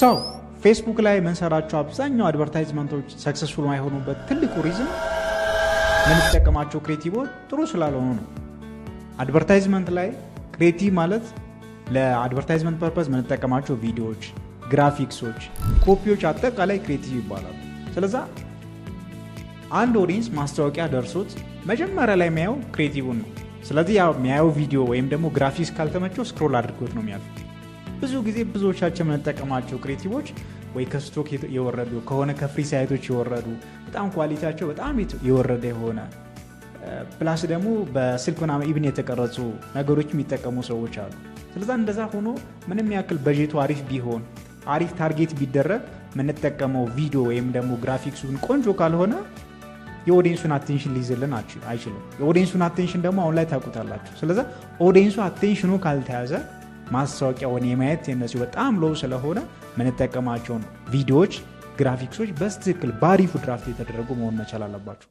So ፌስቡክ ላይ የምንሰራቸው አብዛኛው advertisement ኦች successful የማይሆኑበት ትልቁ reason የምንጠቀማቸው creative ኦች ጥሩ ስላልሆኑ ነው። Advertisement ላይ creative ማለት ለ advertisement purpose የምንጠቀማቸው ቪዲዮዎች፣ graphics ኦች፣ copy ዎች አጠቃላይ creative ይባላሉ። ስለዛ አንድ audience ማስታወቂያ ደርሶት መጀመሪያ ላይ የሚያየው creative ን ነው። ስለዚህ ያው የሚያየው ቪዲዮ ወይም ደግሞ ግራፊክስ ካልተመቸው scroll አድርጎት ነው የሚያልፈው። ብዙ ጊዜ ብዙዎቻችን የምንጠቀማቸው creative ኦች ወይ ከ stock የወረዱ ከሆነ ከ free site ኦች የወረዱ፣ በጣም quality ያቸው በጣም የወረደ የሆነ፣ plus ደግሞ በስልክ ምናምን even የተቀረጹ ነገሮች የሚጠቀሙ ሰዎች አሉ። ስለዛ እንደዛ ሆኖ ምንም ያክል በጀቱ አሪፍ ቢሆን፣ አሪፍ target ቢደረግ፣ የምንጠቀመው ቪዲዮ ወይም ደግሞ ግራፊክሱን ቆንጆ ካልሆነ የ audience ኡን attention ሊይዝልን አይችልም። የ audience ኡን attention ደግሞ አሁን ላይ ታውቁታላችሁ። ስለዚ audience ኡ attention ኑ ካልተያዘ ማስታወቂያውን የማየት tendency በጣም low ስለሆነ የምንጠቀማቸውን ቪዲዮዎች፣ ግራፊክሶች በትክክል በአሪፉ draft የተደረጉ መሆን መቻል አለባቸው።